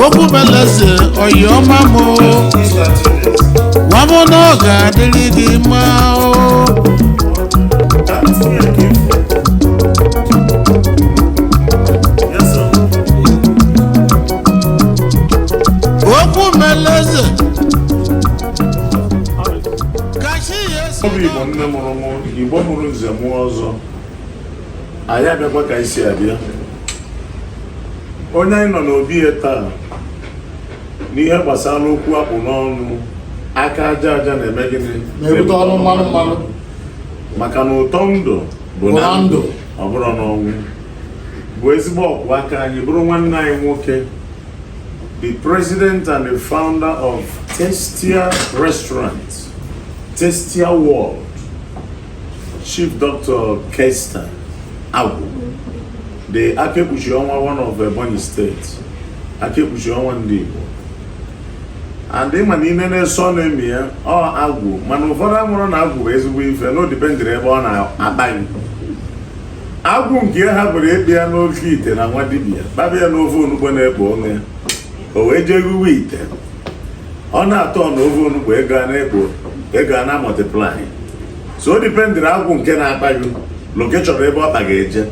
Okwu meleze ọyị ọma m o. Gwa m na ọ ga-adịrị gị mma o. Okwu meleze kachi ya esi. Ọ bụ Igbo nne mụrụ mụ, Igbo mụrụ nze mụọ ọzọ. Anyị abịakwa ka anyị si abịa. Onye anyị nọ n'obi ya taa n'ihe gbasara okwu akpụ n'ọnụ, aka aja aja na-eme gịnị? Na-ebute ọnụ mmanụ mmanụ. Maka na ụtọ ndụ bụ na ndụ, ọ bụrụ n'ọnwụ. Bụ ezigbo ọkwụ aka anyị, bụrụ nwanne anyị nwoke, the president and the founder of Testia Restaurant, Testia World, Chief Dr. Kester Agwu, the Akekpuchi Ọnwa one of Ebonyi State, Akekpuchi Ọnwa ndị Igbo. And ịma na ine na-eso na-emi ya ọ agwụ, mana ụfọdụ amụrụ na agwụ bụ ezigbo ife na o dependịrị ebe ọ na-akpa gị. Agwụ nke ya hapụrụ ịkpị ya n'ofe ite na nwa dibịa kpabịa ya n'ofe onugbo na-ekpo onwe ya, o wee jee ghuwe ite, ọ na-atọ na ofe onugbo, ego a na-ekpo, ego a na multiply. So o dependịrị agwụ nke na-akpa gị, location ebe ọ kpa ga-eje,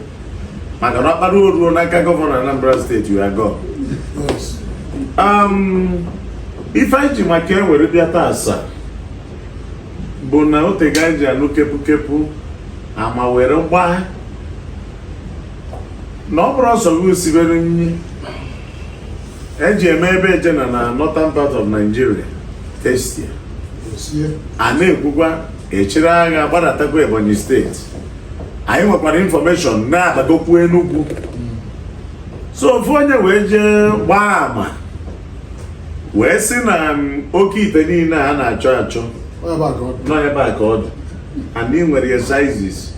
maka na ọkpara o ruo n'aka gọvanọ Anambra Steeti, you are gone. Ife anyị ji maka e were bịa taa asa bụ na otego anyị ji anụ kepukepu ama were gbaa na ọ bụrụ ọsọ gị sibere nri eji eme ebe ejena na northern part of Nigeria, Testia. Osie. A na-ekwukwa echere agha gbadatakwa Ebonyi Steeti. Anyị nwekwara information na-agbagokwu Enugu. So ofu onye wee jee gbaa ama wee sị na oke ite niile a na-achọ achọ Ọ ebe a ka ọ dị. nọ ebe a ka ọ dị, and ị nwere ya sizes,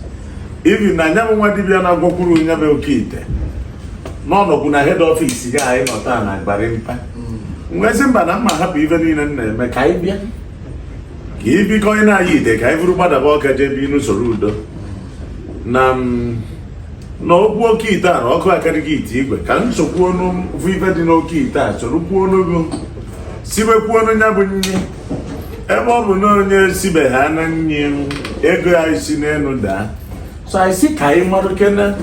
even na anya bụ nwa dibịa na-agwọkwuru nya bụ oke ite n'ọnọkwu na head office ga anyị nọ taa na Gbarimpa. Nwezi mba na mma hapụ ife niile m na-eme ka anyị bịa ka ibikọ ị na-aya ite, ka anyị bụrụ gbadaba ọka jee bi n'usoro udo na na okwu oke ite a na ọkụ akarịghị ite igwe, ka nsogbu onu bụ ife dị n'oke ite a soro kwuo onugo sibekwuo onu ya bụ nyi, ebe ọ bụ na onye sibe ha na nyi ego ya si n'elu daa. So anyị sị ka anyị marụ kene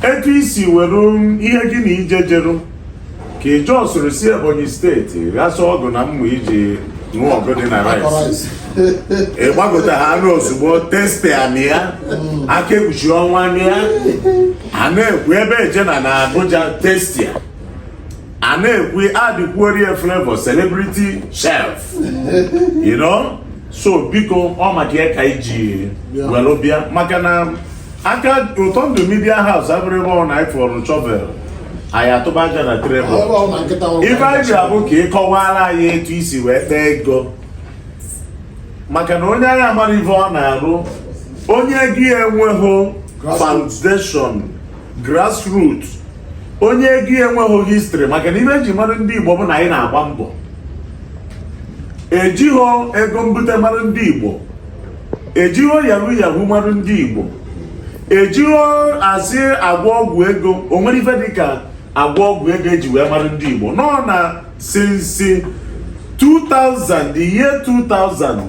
etu isi were ihe gị na ije jeru ka ị jọsụrụ si Ebonyi Steeti ghasa ọgụ na mma iji ṅụọ ọgụ dị na Akọ rice. Rice. Ị gbagota ha anụ ozugbo, testi amị ya, aka ekpuchi ọnwa mịa. A na-ekwu ebe eje na Abuja, Testia. A na-ekwu adịkwuorie flavor celebrity chef. So biko, ọ maka ya ka iji Bịa. were bịa, maka na aka Ụtọ Ndụ Media House abụrụ ebe ọ na anyị fọrọ shovel, anyị atụba aja na Ebe table. ọ na nkịta nwoke. Ife anyị ji abụ ka ị kọwara anyị etu isi wee kpee ego, maka na onye anyị amara ife ọ na-arụ, onye ego ya enweghị foundation, grassroot, onye ego ya enweghị history, maka na ife eji mara ndị Igbo bụ na anyị na-agba mbọ. Ejighọ ego mbute mara ndị Igbo, ejighọ yahoo yahoo mara ndị Igbo, ejighọ asị agwọ ọgwụ ego. O nwere ife dịka agwọ ọgwụ ego eji wee mara ndị Igbo nọ na since 2000, the year 2000,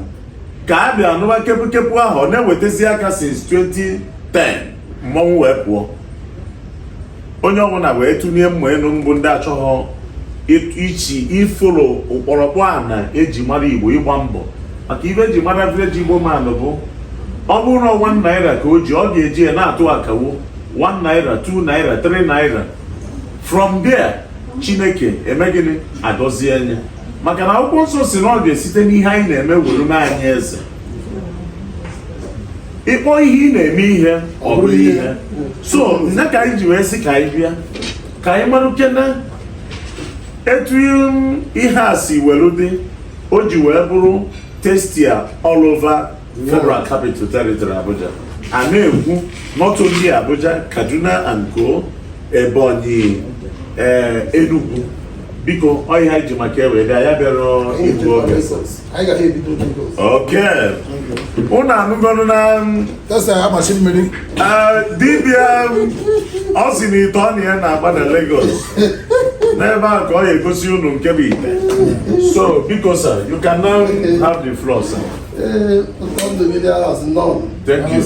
ka a bịa nụba kepukepu ahụ. Ọ na-ewetezi aka since 2010, mmọnwụ wee pụọ, onye ọbụla wee tụnye mma elu. Mbụ ndị achọghọ ichi ifolo ụkpọrọkpọ a na eji mara Igbo ịgba mbọ, maka ife eji mara village Igbo man bụ ọ bụrụ na ₦1 ka o ji, ọ ga-eji ya na-atụ akawo, ₦1, ₦2, ₦3. From there Chineke eme gịnị? Agọzie anya, maka na akwụkwọ nsọ si na ọ ga-esite n'ihe anyị na-eme were mee anyị eze. Ịkpọ ihe ị na-eme ihe, ọ bụrụ ihe. So nne, ka anyị ji wee sị ka anyị bịa ka anyị marụ kene etu ihe a si welu dị, o ji wee bụrụ Testia all over Federal Capital Territory, Abuja. A na-ekwu not only Abuja, Kaduna and co, Ebonyi, ee, Enugu. Biko, ọ ihe anyị ji maka ewe bịa ya bịara igbu oge. Anyị gara ebido Lagos. Oke ụnụ anụgọnụ na Testa ya amachi mmiri. Ee, dibịa ọ sị na ite ọ na ya na-agba na Lagos. N'ebe a ka ọ ga-egosi unu nke bụ ite. So biko sir, you can now have the floor, sir. Ee, Ụtọ Ndụ Media House, nọ. Thank you.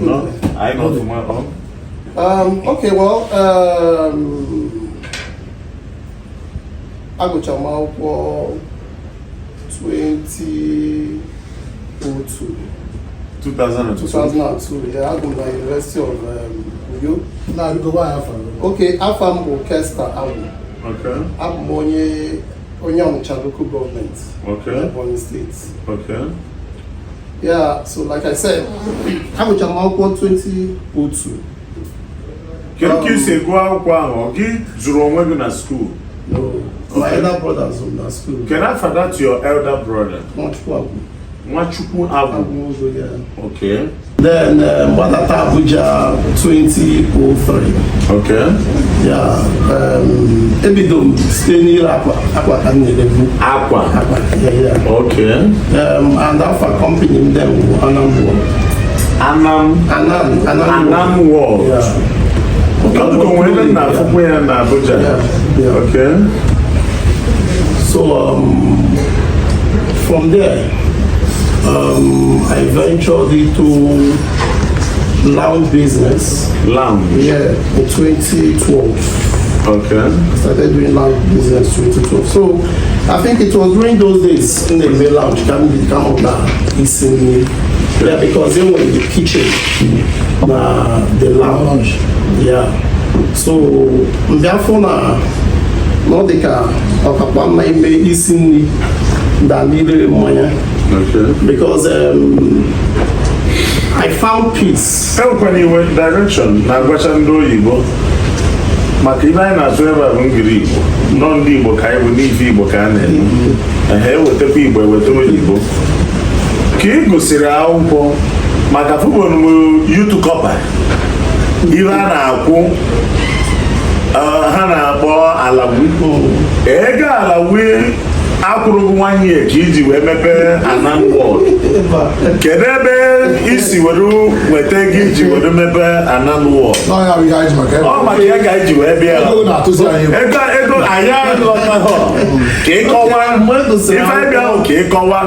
No, anyị nọ ọfụma ọ. Okay, well, agụchara m akwụkwọ 2002. 2002. 2002, yeah, agụ m na University of Uyo. Na-abịgo nwaanyị afọ. Okay, afa m bụ Kester Agwu. Abụ m onye Ọnịcha Local Government, Ebonyi State. Yeah, so like I said, agụchara m akwụkwọ 2002. Kedu ka i si gụọ akwụkwọ ahụ? Ọ gị zụrụ onwe gị na school? No, my elder brother zụrụ na school. Kedu afa that your elder brother? Nwachukwu Agwu. Nwachukwu Agwu. Agwu Ụzọ, yeah. Then gbadata Abuja 2003. Yeah, ebido m site n'ire akwa, akwa ka m na-erebu. Akwa. Akwa, yeah. And afa company m then bụ Anam World. Anam. Anam, Anam. Anam World. Yeah. Ọ dịka onwe ebe m na-afụkwa ya na Abuja. Yeah. So from there, I ventured into lounge business. Lounge. Yeah, in 2012. Started doing lounge business 2012. So I think it was during those days in the main lounge can become up now. It's in, yeah, because they were in the kitchen, na the lounge. Yeah. So therefore na ọ dị ka ọkakwa mma ime isi nri than ire mmanya because I found peace. Enwekwana iwe direction na-agwacha ndị oyibo maka ibe anyị na-asụ ebe a bụ ngiri Igbo nọ, ndị Igbo ka anyị bụ, n'ife Igbo ka a na-eme ehe, ewetakwa Igbo, eweta oyibo. Ka ị gụsịrị akwụkwọ maka fụbọnụ youth corper, ibe a na-akwụ ha na-akpọ allowee, ego allowee akwụrụ gị nwanyị ka iji wee mepee Anam World. Kedu ebe isi were nweta ego iji were mepee Anam World? N'ọnya bụ ihe anyị ji maka ebe. Ọ maka ya ka anyị ji wee bịa. Ego na-atụzi anyị egwu. Ego anyị alọtaghọ ka ị kọwaa. Mgbe m gụsịrị ife anyị bịa hụ ka ị kọwaa.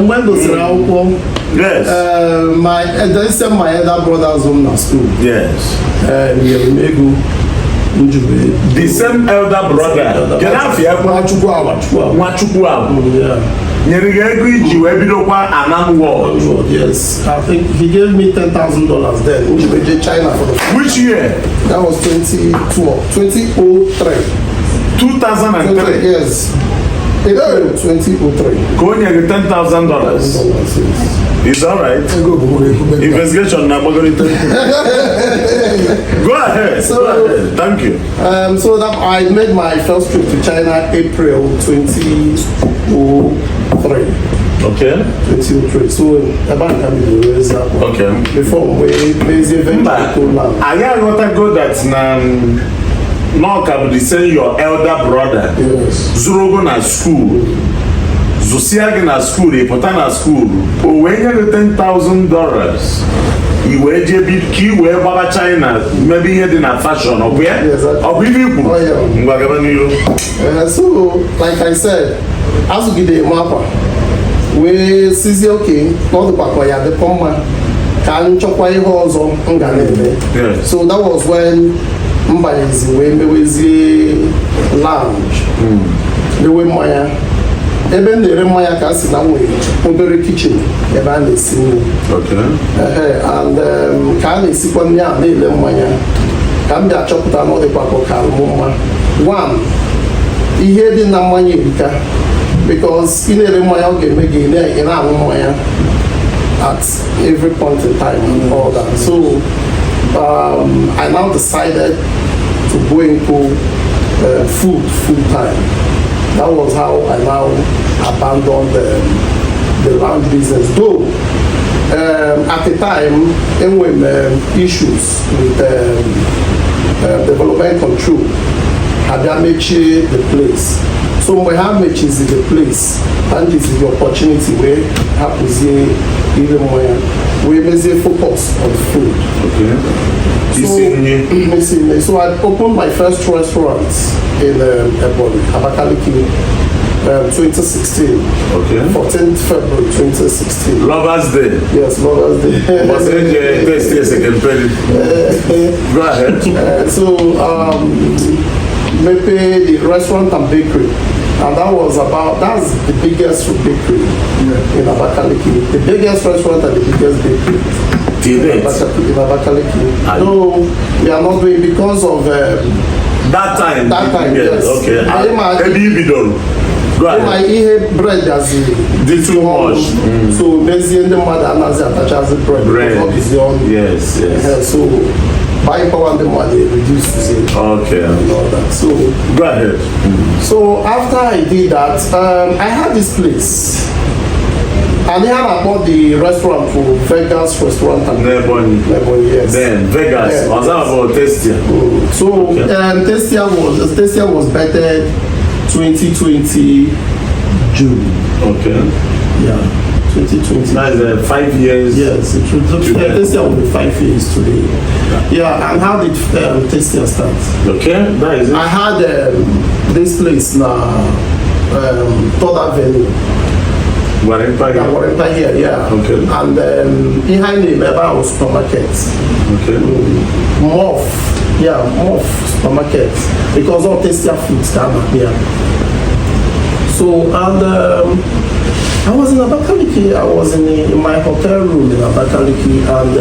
Mgbe m gụsịrị akwụkwọ, my the same my elder brothers home na school nyere m ego m ji wee The same elder brother, kedu afọ ya kwa? Nwachukwu Agwu. Nwachukwu Agwu Yeah. nyere gị ego iji wee bidokwa Anam World? Yes, I think he gave me $10,000 then. M ji wee jee China for the Which year? That was 2012, 2003. 2003? Yes, April 2003. Ka o nyere gị $10,000? Yes. It's all right. Ego bụ nwoke ekwu. Investigation na-agbagorite. Go ahead. So- Go ahead. Thank you. So that I made my first trip to China April 2003. 2003. So ebe a ka m bidoro eze akwa. Before we mezie venture Mba, into land. anyị aghọtago that na n'ọka bụ the same your elder brother zụrụ ogo na school, zụsịa gị na school, ị pụta na school, o wee nye gị $10,000 i wee jee bi ka i wee gbaba China mebe ihe dị na fashion, ọ bụ ya? Exactly. Ọ bụ ife i kwuru? Oh, yeah. Ngwa, gaba n'ihu. So like I said, azụgide m akwa wee sizie oke na ọ dịkwa ka ya dịkwa mma ka m chọkwa ihe ọzọ m ga na-eme. So that was when m banyezi wee mewezie lounge, mewe mmanya. Ebe m na-ere mmanya ka a sị na m nwere obere kitchen ebe a na-esi nri. Ehe, and ka a na-esikwa nri a na-ele mmanya ka m bịa chọpụta na ọ dịkwa ka ọ ka mụ mma. One, ihe dị na mmanya erika, because ị na-ere mmanya, ọ ga-eme gị ị na-aṅụ mmanya at every point in time and all that. So I now decided to go into food full time. That was how I now abandoned the lounge business, though at the time enwere m issues with development control, ha bịa mechie the place. So mgbe ha mechizi the place, ha jizi the opportunity wee hapụzie ire mmanya wee mezie focus on food. Isi nri. Isi nri. So I opened my first restaurant in Ebonyi, Abakaliki, 2016. 14th February 2016. Lovers Day. Yes, Lovers Day. Ụbọchị eji taste esekemperi. Go ahead. So, mepe the restaurant and bakery, and that's the biggest bakery in Abakaliki, the biggest restaurant and the biggest bakery. Till date. In Abakaliki. No, we are not doing because of That time. That time, yes. Okay. Anyị Ebe i bidoro. Go ma ahead. Ihe bread gazi Dị too much. So mezie ndị mmadụ anaghịzi atachazi bread. Bread. Ọ dịzi ọnụ. Yes. So buying power ndị mmadụ reduce and all that. So Go ahead. So after I did that, I had this place. And they had about the restaurant for Vegas Restaurant and N'Ebonyi. Ebonyi, yes. Then Vegas. Yeah. Ọzọ bụ Testia. So Tastia was bettered 2020 June. Yeah, 2020. That's 5 years. Yes, it should, Today. Tastia will be 5 years today. Yeah, and how did Tastia start? Okay, that is it. I had this place now, Third Avenue. Gwarinpa. Yeah, Gwarinpa here, yeah. And behind the ebe was supermarket. Morph, yeah, Morph supermarket. Because all Tastia foods come up here. So, and I was in Abakaliki, I was in my hotel room in Abakaliki, and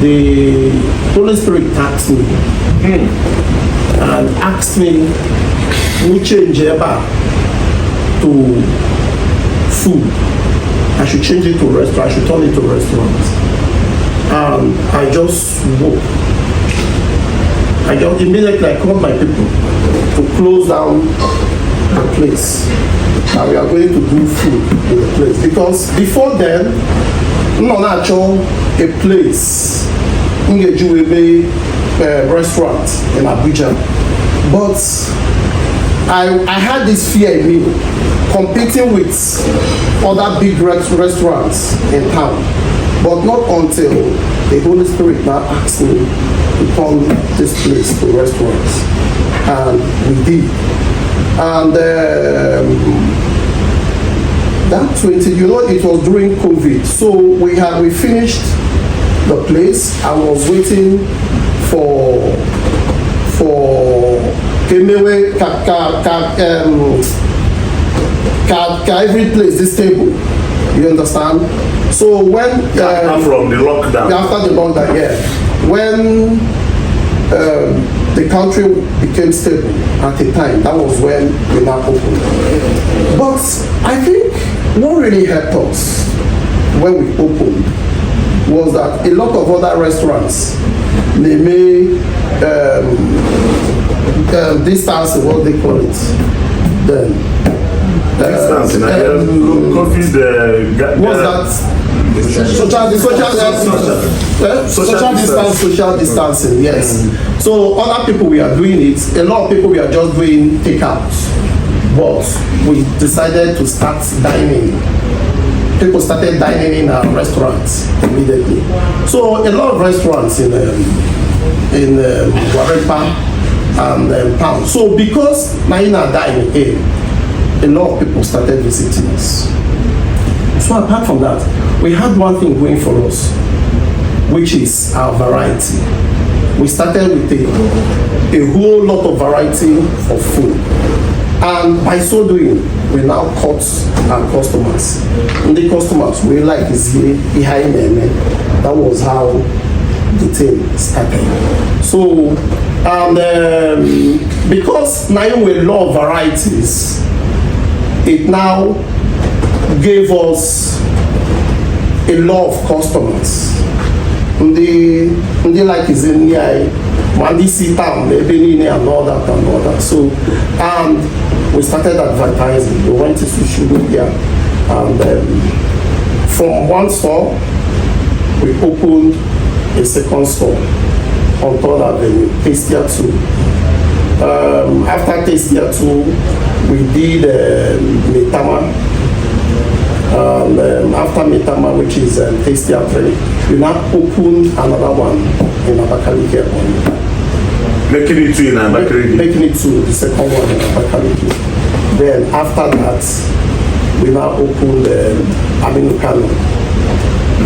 the Holy Spirit tapped me and asked me, we change ebe a to food. I should change it to restaurant. I should turn it to restaurant. And I just woke. I just immediately I called my people to close down the place. And we are going to do food in the place. Because before then, m nọ na-achọ a place m ga-eji wee mee restaurant in Abuja. But I had this fear in me competing with other big restaurants in town. But not until the Holy Spirit now asked me to turn this place to restaurants. And we did. And that 20, it was during COVID. So we finished the place. I was waiting for ka emewe ka every place this table. You understand? So when From the lockdown. After the lockdown, yeah. When the country became stable at the time, that was when we now opened. But I think what really helped us when we opened was that a lot of other restaurants, they may distance, what they call it, then. Distance, COVID. What's that? Social, Social distance, social distancing. Yes. So other people we are doing it. A lot of people we are just doing takeouts, but we decided to start dining. People started dining in our restaurants immediately. So a lot of restaurants in Gwarinpa and town. So because Naina dining in, a lot of people started visiting us. So apart from that, we had one thing going for us, which is our variety. We started with a whole lot of variety of food. And by so doing, we now caught our customers. And the customers we like is here. That was how the thing started. So, and because now we love varieties, it now gave us a lot of customers. Ndị like is nri anyị ma ndị si town na ebe niile and all that and all that. So, and we started advertising. We went to social media, and from one store we opened a second store on Third Avenue, Tastia 2. After Tastia 2, We did Maitama. And after Maitama, which is Tastia 3, we now opened another one in Abakaliki, Ebonyi. Making it two in Abakaliki. Making it two, the second one in Abakaliki. Then after that, we now opened Aminu Kano.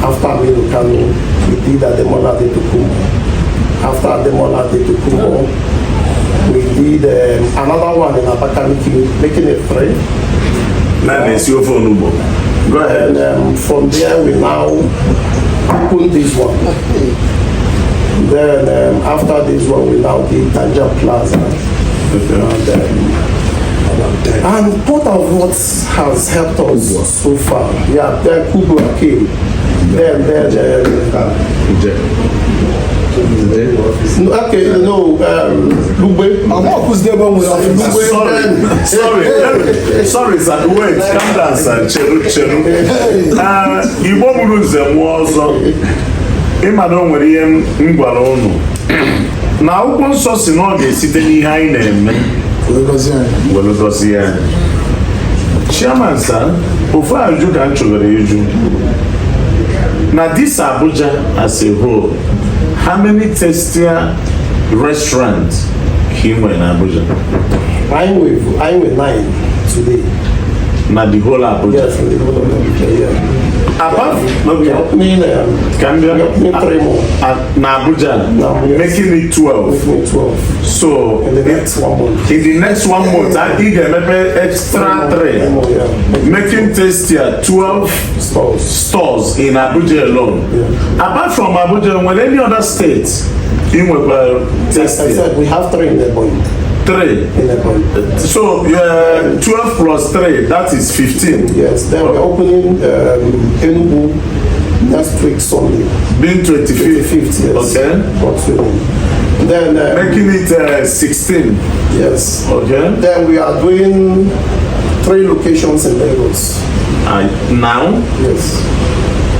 After Aminu Kano, we did Ademola Adetokunbo. After Ademola Adetokunbo, we did another one in Abakaliki, making it three. Na na-esi ofe onugbo. Go ahead. And from there, we now opened this one. Then after this one, we now did Danja Plaza. And part of what has helped us so far, yeah, then Kubwa came. Then no, okay, no, Lugbe. Ama ọkụzi ebe nwere ọfịs. Sorry, sorry, sorry, sir. Wait, calm down, sir. Cheru, cheru. Igbo buru nze mụọ ọzọ. Ịma na o nwere ihe m gwara ụnụ. Na akwụkwọ nsọ si na ọ ga-esite n'ihe anyị na-eme Wee gọzie anyị. Were gọzie anyị. Chairman sir, ofu ajụjụ ka m chọrọ ịjụ. Na this Abuja as a whole, how many Tastia restaurants ka ị nwere na Abuja? I'm with nine today. Na the whole Abuja? Yes, in the whole of Abuja, yeah. Apart, We okay. are opening, Can we are opening three more. Na Abuja, Now, yes. making it 12. Making it 12. So, In the next one month. In the next one month, ị ga-emepe extra Three three, more, yeah. making Tastia 12 Stores. Stores in Abuja alone. Yeah. Apart from Abuja, nwere any other state ị nwekwara As I Tastia? said, we have three in Ebonyi. Three. In Ebonyi. So, 12 plus 3, that is 15. Yes, then we're opening Enugu next week Sunday. Being 25th. 25th, yes. Okay. God willing. Then, Making it 16. Yes. Okay. Then we are doing three locations in Lagos. Now, Yes.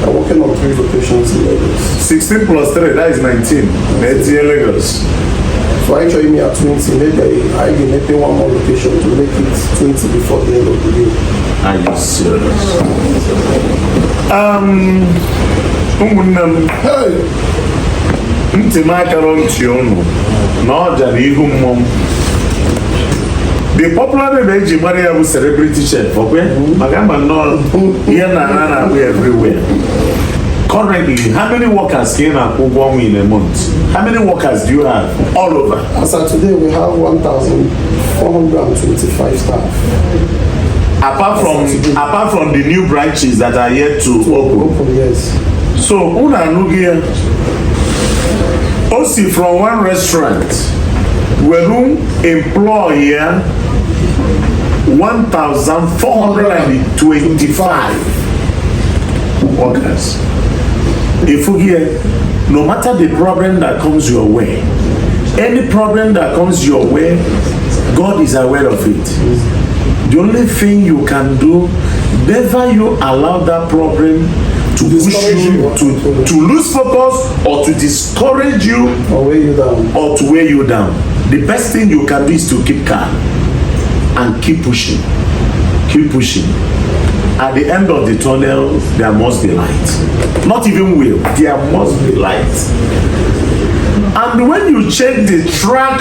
We're working on three locations in Lagos. 16 plus 3, that is 19. 19 Lagos. So actually me at 20, maybe I can make one more location to make it 20 before the end of the year. Are you serious? Ụmụnne m, Hey! Ntị m akara ntị unu na ọ jara ihu mmọnwụ. The popular name eji mara ya bụ celebrity chef, okwe? Maka ama nnọọ ihe na ana na-akpụ everywhere. Currently, how many workers ka ị na-akwụ ụgwọ ọnwa in a month? How many workers do you have all over? As of today, we have 1,425 staff. Apart from the new branches that are yet to open. Open, yes. So unu anụghị ya, o si from one restaurant were employ ya 1425 workers. Ifugi ya, no matter the problem that comes your way, any problem that comes your way, God is aware of it. The only thing you can do, never you allow that problem to push Discourage you you. to lose focus or to discourage you Or weigh you down. Or to weigh you down. The best thing you can do is to keep calm and keep pushing. Keep pushing. At the end of the tunnel, there must be light. Not even will, there must be light. And when you check the track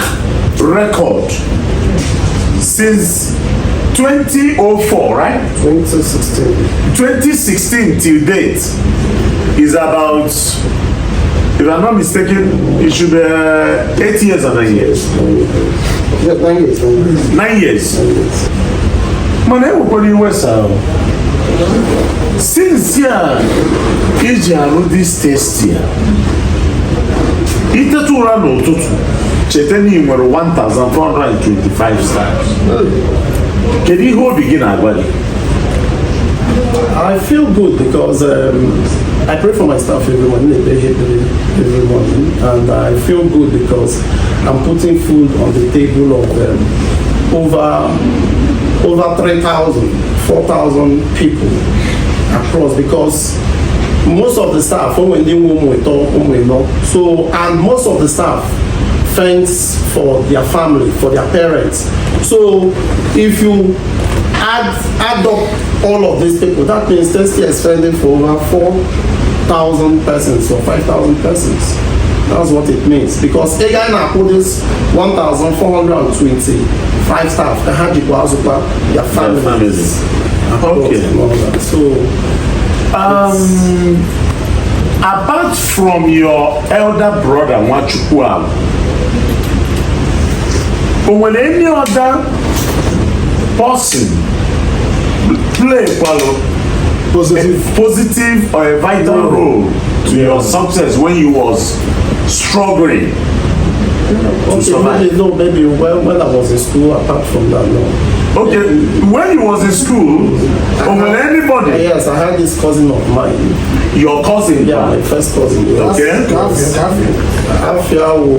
record since 2004, right? 2016. 2016 till date is about, if I'm not mistaken, it should be 8 years or 9 years. Yeah, 9 years. 9 years. 9 years. 9 years. Mana enwekwara iwe sa since ya iji arụ this Tastia, iteta ụra n'ụtụtụ cheta na ị nwere 1425 stars, kedu ihe obi gị na-agwa gị? I feel good because I pray for my staff every morning, every morning, and I feel good because I'm putting food on the table of over 3,000, 4,000 people across, because most of the staff, when they so, and most of the staff fends for their family, for their parents. So if you add up all of these people, that means Tasty is fending for over 4,000 persons or 5,000 persons. That's what it means. Because ego a na-akwụ this 1,425 staff ka ha jikwa azụkwa their families. Families. Okay. And all that. So Apart from your elder brother Nwachukwu Alu, o nwere any other person play kwalo Positive. A positive or a vital role to your success when you was struggling to Okay, survive? maybe, no, maybe when I was in school, apart from that, no. Okay, when you was in school, o nwere anybody? Yes, I had this cousin of mine. Your cousin? Yeah, my first cousin. Yes. Okay. Kafia, Kafia. Afia wo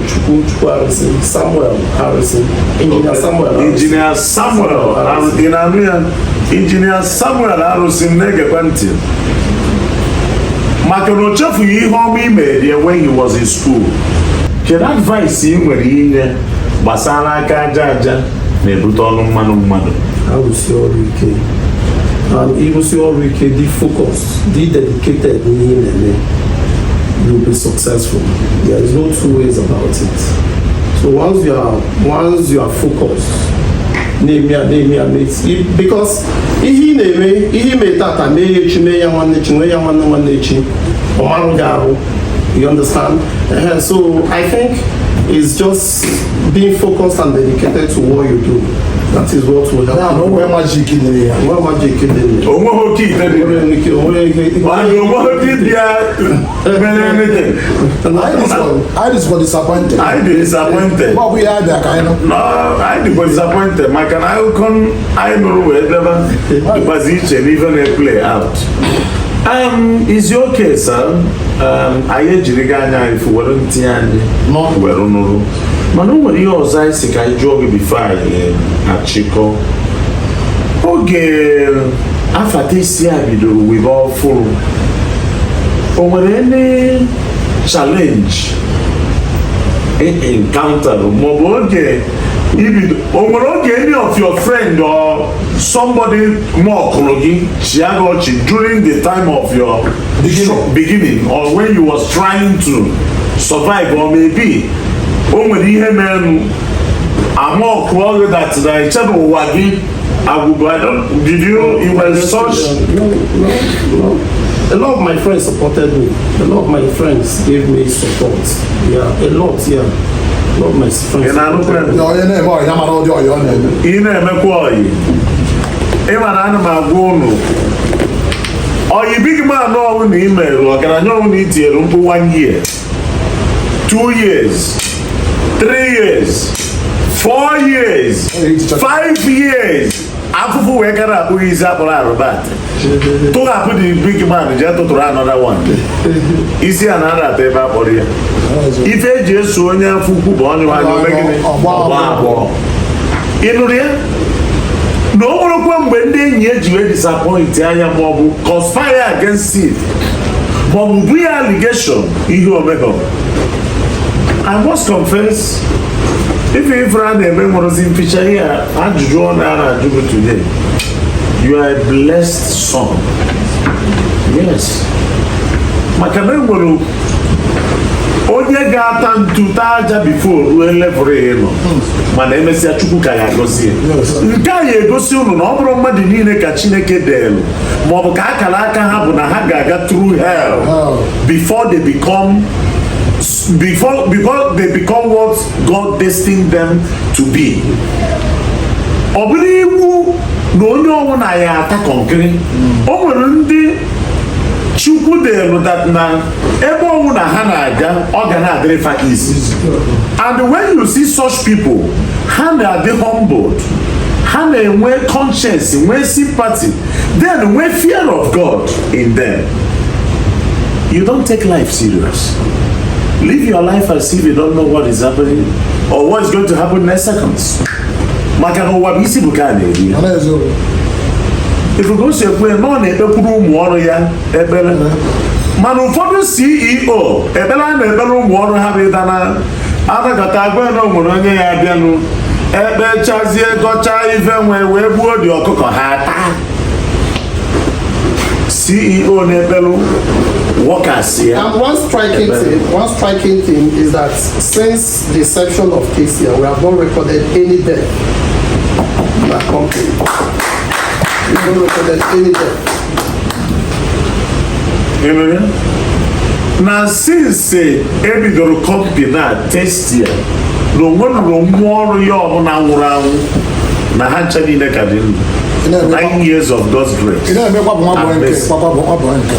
Chukwu Harrison, Samuel Harrison, Engineer Samuel Harrison. Engineer Samuel ị na-anụ ya? Engineer Samuel Arụsị, na-egekwa ntị, maka na o chefughị ihe ọma i mere ya when he was in school. Kedu advice ị nwere inye gbasara aka aja aja na-ebute ọnụ mmanụ mmadụ? Arụsi ọrụ ike, and ịrụsi ọrụ ike, dị focused, dị dedicated n'ihe ị na-eme, you will be successful. There is no two ways about it. So once you are focused, na-eme ya, na-eme ya, because ihe ị na-eme, ihe ime tata, mee ya echi, mee ya nwanne echi, mee ya nwanne nwanne echi, ọ marụ gị arụ. You understand? So I think it's just being focused and dedicated to what you do. That is what will help Ya na you. o nwee magic nyere ya. Onwe magic dị na ya. Onweghị oke ite dị. Onwere ike, onwere ike. Mana onweghị dibịa mere anything. Anyị dịzikwa disappointed. Anyị dị disappointed. Ma ọ bụ ihe abịa ka anyị nọ. No, anyị dịkwa disappointed maka na akụkọ anyị nụrụ wee bịaba dịkwazi iche n'ife na-play out. Is it okay, sir? Anyị ejirigo anya anyị fụ, were ntị anyị Nọ. were nụrụ, mana o nwere ihe ọzọ anyị si ka anyị jụọ gị before anyị achịkọ. Oge afatesi a bidoro wibe ọfụrụ, o nwere any challenge encounter, maọbụ oge ibido, o nwere oge any of your friend or somebody mockụrụ gị, chịa gị ọchị during the time of your Beginning. Beginning or when you was trying to survive, or maybe o nwere ihe merenụ ama ọkụọ gị that na echebe ụwa gị agwụgo? I don't, did you, you were such No. A lot of my friends supported me. A lot of my friends gave me support. Yeah, a lot, yeah. A lot of my friends. Ị na-anụkwa Supported me. Ya onye na-eme ọyị mara ụdị ọyị ọ na-eme. Ị na-emekwa ọyị, ị ma na ana m agwa unu, ọyị big man ọwụ na ị mere ọgaranya, ọwụ na ị tinyere mkpu 1 year, 2 years, 3 years, 4 years, 5 years, afụfụ wee gara akpụghị isi akpọrọ arụbat, tụghapụ the big man, jee tụtụrụ another one. Isi a na-ada ata ebe akpọrọ ya. Ife eji eso onye afọ ukwu bụ ọnyụ anya ome gịnị? Ọgba. Ọgba agbọrọ. Ị nụrụ ya na o nwerekwa mgbe ndị enyi ya ji wee disappoint anya, maọbụ conspire against it, maọbụ bụ ya allegation ihe omego. I must confess, ife ifere a na-eme nwerezi mficha ihe a, ajụjụ ọnụ a na-ajụ bụ today, you are a blessed son. Yes, maka na enwere onye ga-ata ntu taa aja before ruo level ị nọ, mana emesịa Chukwu ka ya agọzie. Nke a ya egosi unu na ọ bụrụ mmadụ niile ka Chineke deelu, maọbụ ka akara aka ha bụ na ha ga-aga through hell before they become what God destined them to be. Ọ bụrụ iwu na onye ọbụla ya ata kọnkịrị, o nwere ndị Chukwu delu that na ebe ọbụla ha na-aga, ọ ga na-adịrị fa easy. And when you see such people, ha na-adị humbled, ha na-enwe conscience, nwee sympathy, then nwee fear of God in them. You don't take life serious. Live your life as if you don't know what is happening or what is going to happen next seconds, maka na ụwa bụ isi bụ ka a na-eri ya. Ọ na-eziokwu. Ifugo si ekwe na ọ na-ekpekwuru ụmụ ọrụ ya ekpere, mana ụfọdụ CEO, ekpere a na-ekpere ụmụ ọrụ ha bụ ịda na Anakọta agwa na o nwere onye ya abịanụ, ekpechazie, gọchaa ife nwee, wee gbuo dị ọkụkọ ha taa. CEO na-ekpelu workers ya. And one striking thing is that since the inception of KCL, we have not recorded any death in our company. We have not recorded any death. Ịnụ ya? Na since ebidoro company a Testia, na onweruru nwa ọrụ ya ọbụla nwụrụ anwụ, na ha ncha niile ka dị ndụ. 9 years of God's grace. Ị na-emekwa bụ nwa bọyị nke And kwakwa bụ nwa bọyị nke.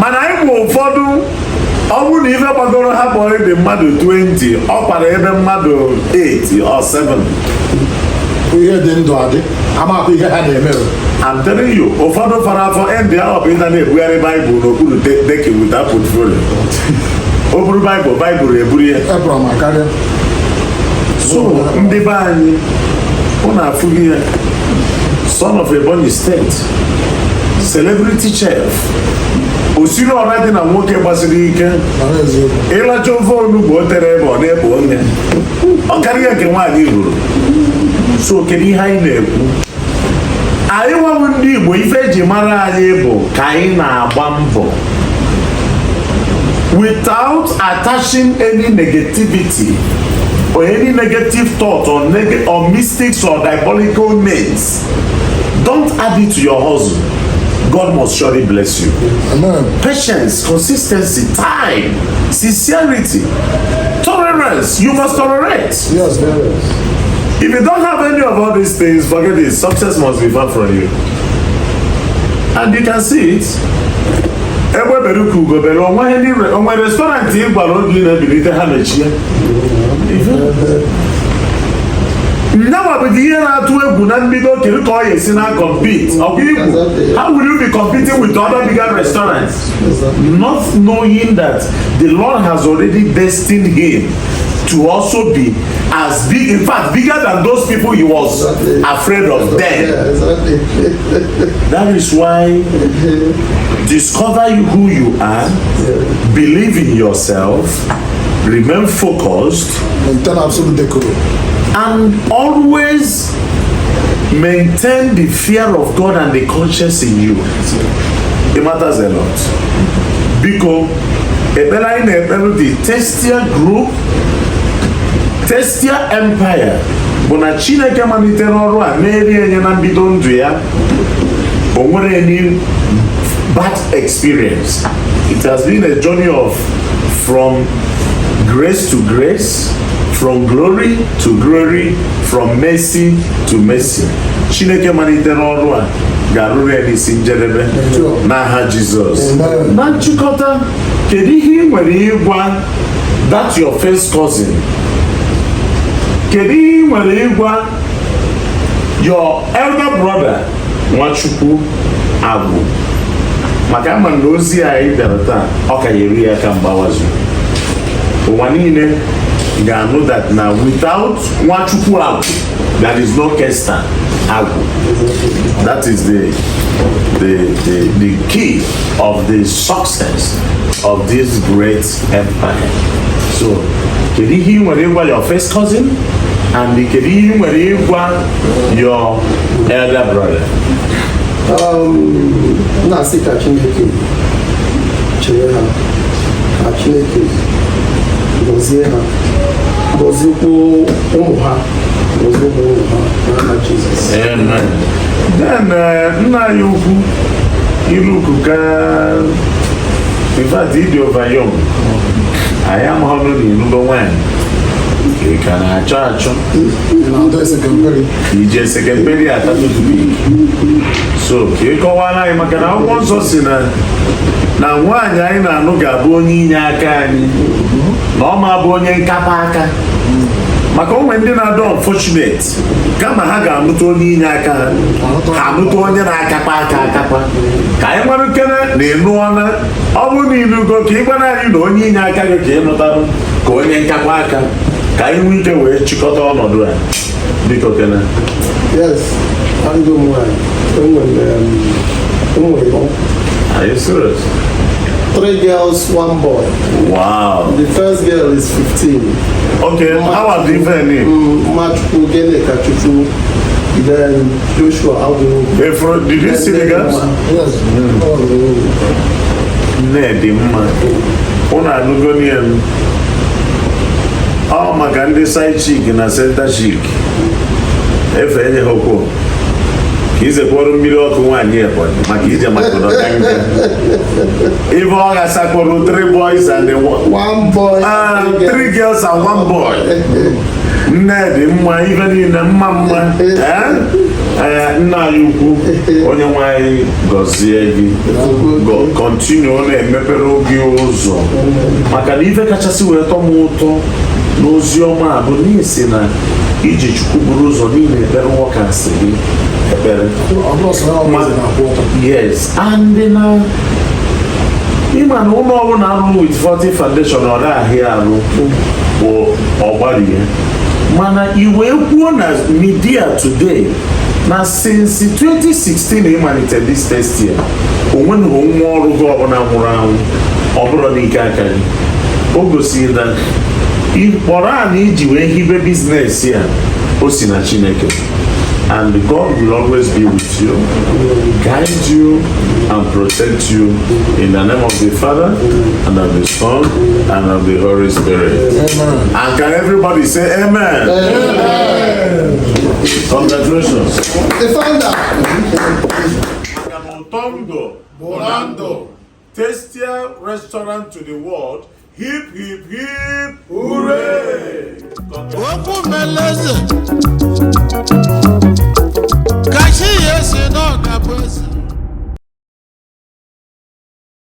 Mana anyị bụ ụfọdụ, ọ bụrụ na ife gbagoro ha bọyị dị mmadụ 20, ọ kwara ebe mmadụ 8 or 7. Ihe dị ndụ adị amakwa ihe ha na-eme o. I'm telling you, ụfọdụ fara afọ ndị ahụ bụ ịna na-ebugharị Baịbụl n'okpuru decking without portfolio. O buru Baịbụl, Baịbụl eburu ya. Ebụrụ ma karịa. So ndị be anyị, ụnụ afụghị ya, son of Ebonyi State, celebrity chef, osiri ọra dị na nwoke gbasiri ike. Mara eziokwu. Ịlacha ofe onugbu o tere ebe ọ na-ekpo onye ọ karịa nke nwaanyị ruru. So kedu ihe anyị na-ekwu? Anyị nwabụ ndị Igbo, ife eji mara anyị bụ ka anyị na-agba mbọ without attaching any negativity or any negative thought or mystics or diabolical names. Don't add it to your hustle. God must surely bless you. Amen. Patience, consistency, time, sincerity, tolerance. You must tolerate. Yes, very. If you don't have any of all these things, forget it. Success must be far from you. And you can see it. Egbe bere ka ugo bere, onwe ndị onwe restaurant ị gwara oge ị na-ebilite ha mechie. Nyanwa bụ ihe na-atụ egwu na mbido. Kedu ka ọ ga-esi na compete? Ọkwa igwu, how will you be competing with other bigger restaurants, not knowing that the Lord has already destined him to also be as big, in fact bigger than those people he was afraid of then? That is why, discover who you are, believe in yourself, remain focused, Maintain absolute decorum. And always maintain the fear of God and the conscience in you. It matters a lot. Biko, ekpere anyị na-ekpere the Testia Group, Testia Empire, bụ na Chineke malitere ọrụ a na-eri enye na mbido ndụ ya, o nwere any bad experience. It has been a journey of from grace to grace, from glory to glory, from mercy to mercy. Chineke malitere ọrụ a ga-arụrụ ya n'isi njedebe n'aha Jizọs. Amen. Na nchịkọta, kedu ihe ị nwere ịgwa that your first cousin? Kedu ihe ị nwere ịgwa your elder brother Nwachukwu Agwụ? Maka ama na ozi anyị bịara taa, ọ ka ya eru ya aka mgbawazu. Ụwa niile ga-anụ that na without Nwachukwu Agwụ, there is no Kester Agwụ. That is the key of the success of this great empire. So kedu ihe ị nwere ịgwa your first cousin and kedu ihe ị nwere ịgwa your elder brother? Na-asị ka Chineke chere ha, ka Chineke gọzie ha, gọzikwuo ụmụ ha, gọzie ụmụ ụmụ ha n'aha Jizọs. Amen. Then nna anyị ukwu, iruku ka, in fact ịdị over young. Anyị amaghị na ịnụgo nwaanyị, ka ị ka na-achọ achọ. Na-adọ ese kemperi. Ije sekemperi atatutubi. So ka ị kọwara anyị, maka na Akwụkwọ Nsọ si na nwaanyị anyị na-anụ ga-abụ onye inye aka anyị, na ọ ma bụ onye nkapa aka, maka onwe ndị na-adọ unfortunate, kama ha ga-anụta onye inye aka ha, ha anụta onye na-akapa aka akapa. Ka anyị nwere nkene na ịnụọna, ọ bụrụ na ịnụgo, ka ị gwara anyị na onye inye aka gị ka ị nụtarụ ka onye nkakwa aka, ka anyị nwee ike wee chịkọta ọnọdụ a. Biko kene. Yes, adịgo m nwaanyị, enwere m ụmụ ịnọ. Are you serious? Three girls, one boy. Wow. The first girl is 15. Okay, how are the ife? Mmachukwu Genekachukwu, then Joshua Agu. Efro, did you see the girls? Yes. Nne dị mma. Ụnụ anụgo n'ihe m. Ọ maka ndị side chick na center chick. Efe enye ha okwu. Ka izekwọrọ mmiri ọkụ nwaanyị Ebonyi maka ije maka ọdọganga. Ife ọ ghasakwuru three boys and a one. One boy. Ah, three girls and one boy. Nne dị mma, ife niile mma mma. Eh? Eh, nna anyị ukwu, onye nwe anyị gọzie gị. Continue na-emepere gị ụzọ. Maka na ife kachasị wee tọ m ụtọ n'ozi ọma a bụ n'isi na iji Chukwu buru ụzọ niile ekpere workers gị ekpere. Ọ bụrụ sọ na ọ bụ na-akwụ ọtọ. Yes, and na ịma na ụlọ ọbụla arụ with 40 foundation, ọ na-ahịa arụ bụ ọgbarie, mana i wee kwuo na media today na since 2016 ịmalite this test year, onwenụghị nwa ọrụ gị ọbụla nwụrụ anwụ. Ọ bụrụ n'ike aka gị, o gosiri na ịkpọrọ a na iji wee hibe business ya, o si na Chineke. And God will always be with you, guide you and protect you, in the name of the Father and of the Son and of the Holy Spirit. Amen. And can everybody say amen? Congratulations. The founder. Ụtọ ndụ bụ na ndụ. Tastia restaurant to the world. Hip, hip, hip. Hooray! Okwu meleze.